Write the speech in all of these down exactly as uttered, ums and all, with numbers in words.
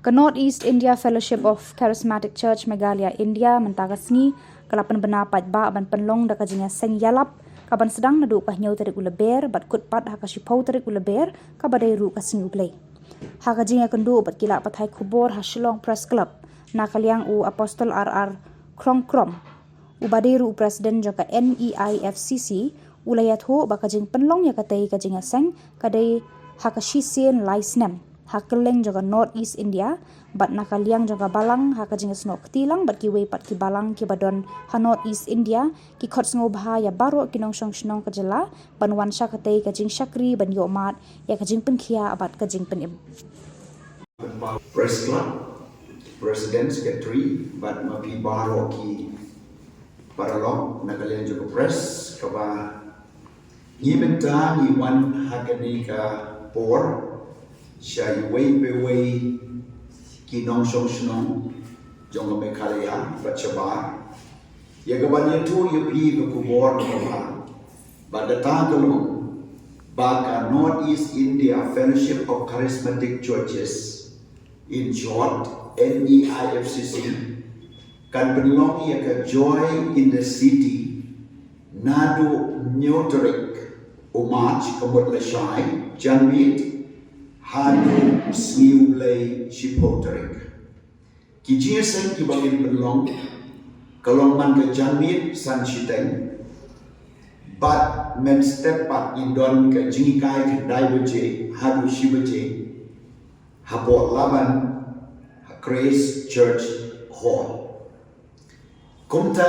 Ka North East India Fellowship of Charismatic Church Meghalaya India mynta ka sngi ka la pynbna paidbah ban pynlong da ka jingïaseng ïalap ka ban sdang naduh ka hynñiew tarik u Lber bad kut pat ha ka shiphew tarik u Lber, kaba dei ruh ka sngi U Blei. Ha ka jingïakynduh bad ki lad pathai khubor ha Shillong Press Club na ka liang u Apostle R R Krongkrom, uba dei ruh u President jong ka N E I F C C, u la ïathuh ba ka jingpynlong ïa katei ka jingïaseng ka dei ha ka shisien lai snem ha kylleng jong ka North East India, bad na ka liang jong ka Balang ha ka jingïasnoh kti lang bad kiwei pat ki Balang kiba don ha North East India, ki khot sngewbha ïa baroh ki nongshong shnong ka jylla ban wan sha katei ka jingshakri ban ïoh mad ïa ka jingpynkhiah bad ka jingpynim. Press Club, President, Secretary, bad ma phi baroh ki paralok na ka liang jong ka press, kaba ngi mynta ngi wan ha kane ka por sha iwei pa iwei ki nongshong shnong jong ka Meghalaya bad shabar, ïa ka ban ïathuh ïa phi ka khubor kaba bha ba kata ka long ba ka North East India Fellowship of Charismatic Churches, in short, N E I F C C, kan pynlong ïa ka Joy in the City naduh hynñiew tarik u March, ka mut lashai, janmiet, haduh sngi U Blei, shiphew tarik. Ki jingïaseng kiba ngin pynlong ka long man ka janmiet san shiteng, bad mynstep pat ngin don ka jinghikai khyndai baje haduh shi baje hapoh Laban ha Christ Church Hall. Kumta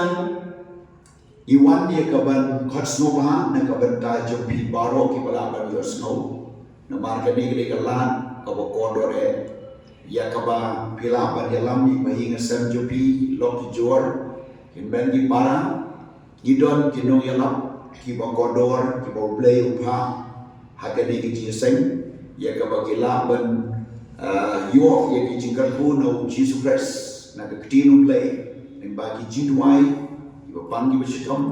ngi wan ïa ka ban khot sngewbha na ka bynta jong phi baroh kiba lah ban ïohsngew, namar kane ka dei ka lad kaba kordor eh ïa kaba phi lah ban ïalam ïa ki bahaïing hasem jong phi, lok ki jor, hynmen ki para. Ngi don ki nongïalap kiba kordor, kiba U Blei u phah ha kane ka jingïaseng, ïa kaba ki lah ban, ah, ïoh ïa ki jingkyrkhu na U Jisu Khrist, na ka ktien U Blei, lyngba ki jingduwai kiba pang kiba shitom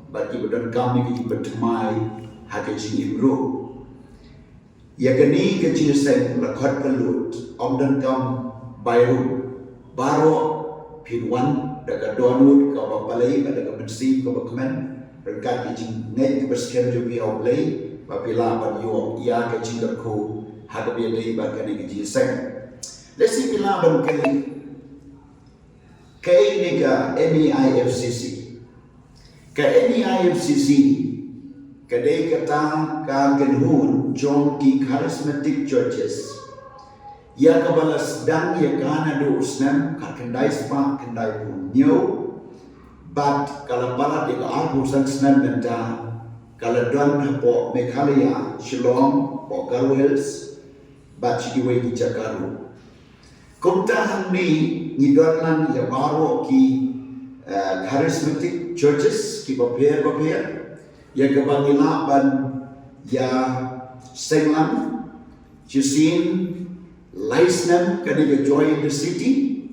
bad kiba donkam ïa ki jingpynthymmai ha ka jingim ruh. Ïa kane ka jingïaseng la khot ka lut, ym donkam bai ruh. Baroh phin wan da ka dohnud kaba balei bad da ka mynsiem kaba kmen, ryngkat ki jingngeit kiba skhem jong phi ha U Blei, ba phi lah ban ïoh ïa ka jingkyrkhu ha kaba ïadei bad kane ka jingïaseng. Lehse phi lah ban kylli, kaei ne ka N E I F C C? Ka N E I F C C ka dei kata ka kynhun jong ki Charismatic Churches, ïa kaba la sdang ïa ka naduh u snem khatkhyndai spah khyndaiphew hynñiew, bad ka la palat ïa ka arphew san snem mynta, ka la don hapoh Meghalaya, Shillong, hapoh Garo Hills, bad sha kiwei ki jaka ruh. Kumta hangne ngi don lang ïa baroh ki, eh, Charismatic Churches kiba pher bapher, ïa kaba ngi lah ban ïaseng lang. Shisien lai snem kane ka Joy in the City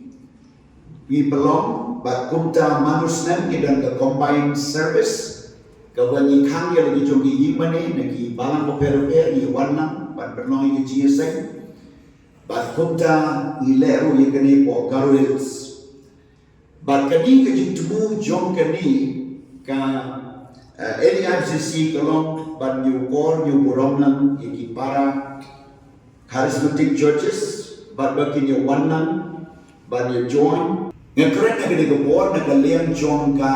ngi pynlong, bad kumta man u snem ngi don ka combined service kaba ngi khang ïa la ki jong ki ïingmane na ki balang bapher bapher, ngi wan lang ban pynlong ïa ka jingïaseng. Bad kumta ngi leh ruh ïa kane hapoh Garo Hills. Bad kane ka jingthmu jong kane ka, eh, N E I F C C ka long ban ïakor ïaburom lang ïa ki para Charismatic Churches, bad ba kin ïa wan lang ban ïa join. Nga kren na kane ka por na ka liang jong ka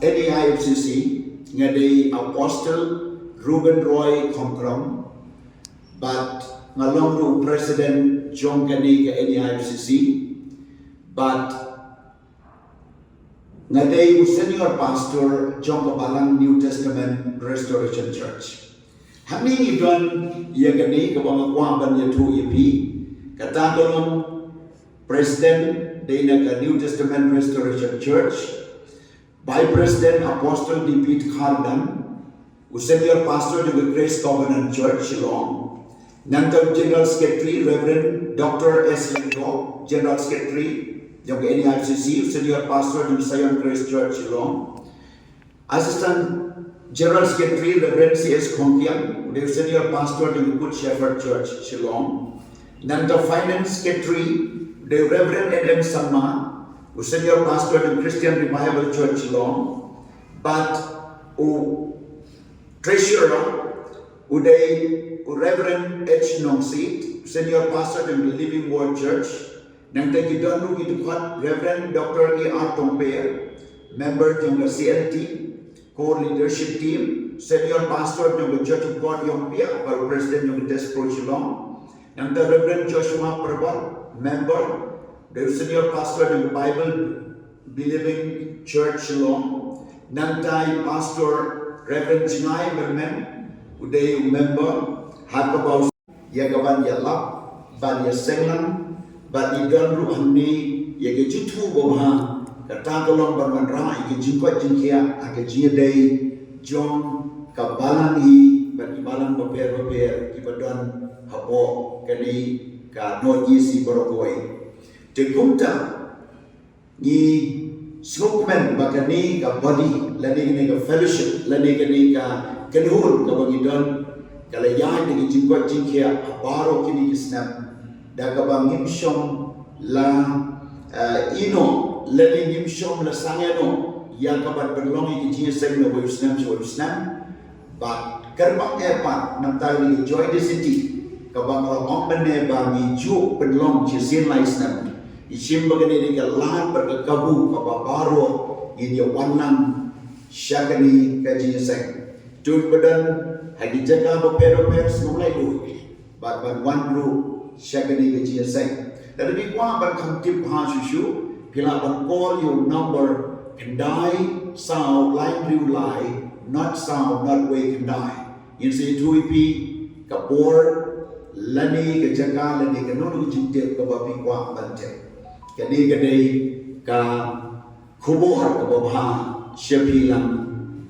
N E I F C C, nga dei Apostle Reuben Roy Khongkrom, bad nga long ruh president jong kane ka N E I F C C, bad nga dei u senior pastor jong ka balang New Testament Restoration Church. Hangne ngi don ïa kane kaba nga kwah ban ïathuh ïa phi. Kata ka long president dei na ka New Testament Restoration Church, Vice President Apostle D P Khardan, u senior pastor jong ka Grace Covenant Church Shillong. Nangta u General Secretary Reverend Doctor S Lyngdoh, General Secretary jong ka N E I F C C, u senior pastor jong ka Zion Grace Church Shillong. Assistant General Secretary Reverend C S Khongkiang, u dei u senior pastor jong ka Good Shepherd Church Shillong. Nangta Finance Secretary Dei Reverend N M Sangma, u Senior Pastor jong Christian Revival Church Shillong, bad u Treasurer, u dei u Reverend H Nongsiej, Senior Pastor jong The Living Word Church, nangta ki don ruh ki dkhot Reverend Doctor E R Tongper, member jong ka C L T, Core Leadership Team, Senior Pastor jong ka Church of God Yongbiah, bad President jong ka Diaspora Shillong. Nangta Reverend Joshua Parbal, member, dei Senior Pastor jong ka Bible Believing Church Shillong. Nangta i Pastor Reverend Chingai Mermen, u dei u member, ha kaba u ïa kaban ïalap, ban ïaseng lang, ban ïadon ruh hangne, ïa ka jingthoh babha, kata ka long ban wanrah ïa ka jingkoit jingkhiah, ha ka jingïadei jong ka balang hi, bad ki balang bapher bapher, kiba don hapoh kane ka North East hi baroh kawei. Te kumta, ngi sngewkmen ba kane ka body, lane kane ka fellowship, lane kane ka kynhun kaba ngi don, ka la ïaid da ki jingkoit jingkhiah ha baroh kine ki snem. Da kaba ngim shym la, eh, ïehnoh, lane ngim shym la sangeh noh ïa kaban pynlong ïa ki jingïaseng na wei u snem sha wei u snem. Bad kyrpang eh pat, nangta kane ka Joy the City, kaba nga la ong mynne ba ngi ju pynlong shisien lai snem. Ngi shim ba kane dei ka lad bad ka kabu kaba baroh ngin ïa wan lang sha kane ka jingïaseng. To kiba don ha ki jaka bapher bapher, sngewlai lut bad ban wan ruh sha kane ka jingïaseng. Lada phi kwah ban kham tip bha shuh shuh, phi lah ban call ïa u number khyndai saw lai hynriew lai, nod saw nod wei khyndai. Ngin sa ïathuh ïa phi ka por, lane ka jaka, lane kano kano ka jingtip kaba phi kwah ban tip. Kane ka dei ka khubor kaba bha sha phi lang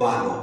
baroh.